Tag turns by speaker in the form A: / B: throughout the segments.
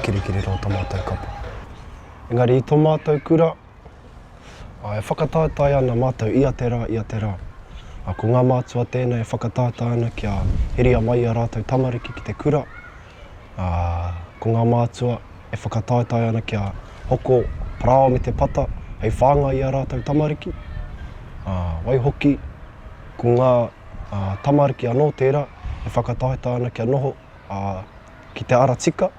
A: Kirikiriroa tō mātou kapa. Engari i tō mātou kura, e whakataetae ana mātou ia te rā, ia te rā. Ko ngā mātua tēnei e whakataetae ana kia heria mai i a rātou tamariki ki te kura, ā, ko ngā mātua e whakataetae ana kia hoko parāoa me te pata hei whāngai i ā rātou tamariki, ā, waihoki, ko ngā tamariki anō tērā e whakataetae ana kia noho ki te ara tika.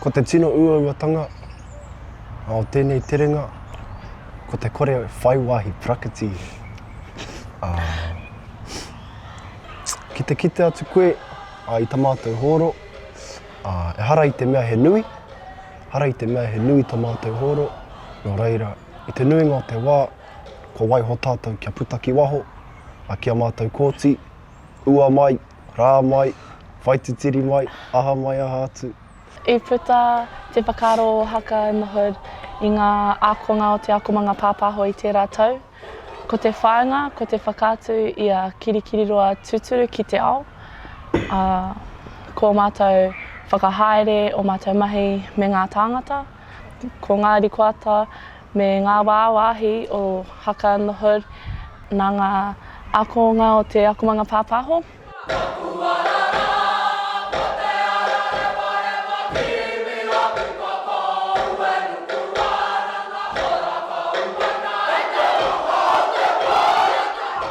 A: Ko te tino uauatanga o tēnei terenga, ko te kore whai wāhi parakiti. Ki te kite atu koe i ta mātou hōro, ehara i te mea he nui, ehara i te mea he nui ta mātou hōro, nō reira, i te nuinga o te wā, kua waiho tātou kia puta ki waho, ki a mātou kōti, ua mai, rā mai, whaititiri mai, aha mai, aha atu.
B: I puta te whakaaro o Haka in the Hood i ngā ākonga o te akomanga pāpāho i tērā tau. Ko te whāinga, ko te whakaatu i a Kirikiriroa tūturu ki te ao, ā, ko ō mātou whakahaere, ō mātou mahi me ngā tāngata. Ko ngā rikoata me ngā wāwāhi o Haka in the Hood nā ngā ākonga o te akomanga pāpāho.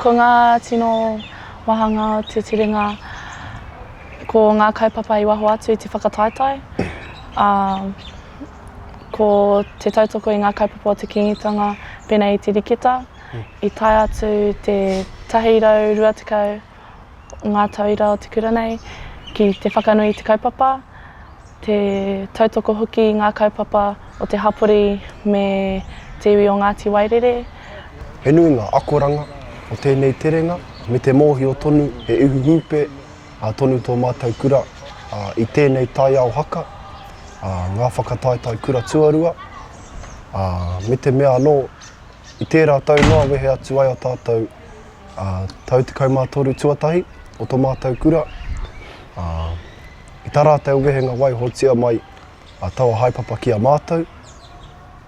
B: Ko ngā tino wāhanga o te terenga ko ngā kaupapa i waho atu i te whakataetae, ā, ko te tautoko i ngā kaupapa o te Kīngitanga pēnei i te riketa, i tae atu te 120 ngā tauira o te kura nei ki te whakanui i te kaupapa, te tautoko hoki i ngā kaupapa o te hapori me te iwi o Ngāti Wairere.
A: He nui ngā akoranga o tēnei terenga me te mōhio tonu he ihu hūpē tonu tō mātou kura i tēnei taiao haka, ngā whakataetae kura tuarua, me te mea anō i tērā tau noa wehe atu ai a tātou tau 13 tuatahi o tō mātou kura, i tā rātou wehenga waihotia mai taua haepapa ki a mātou,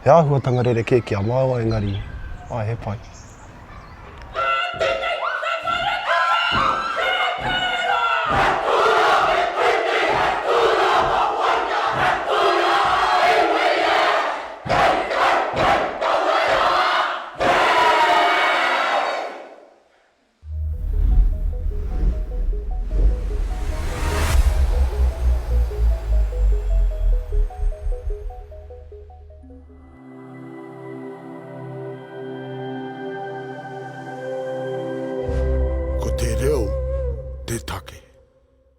A: he āhuatanga rerekē ki a māua engari, āe he pai.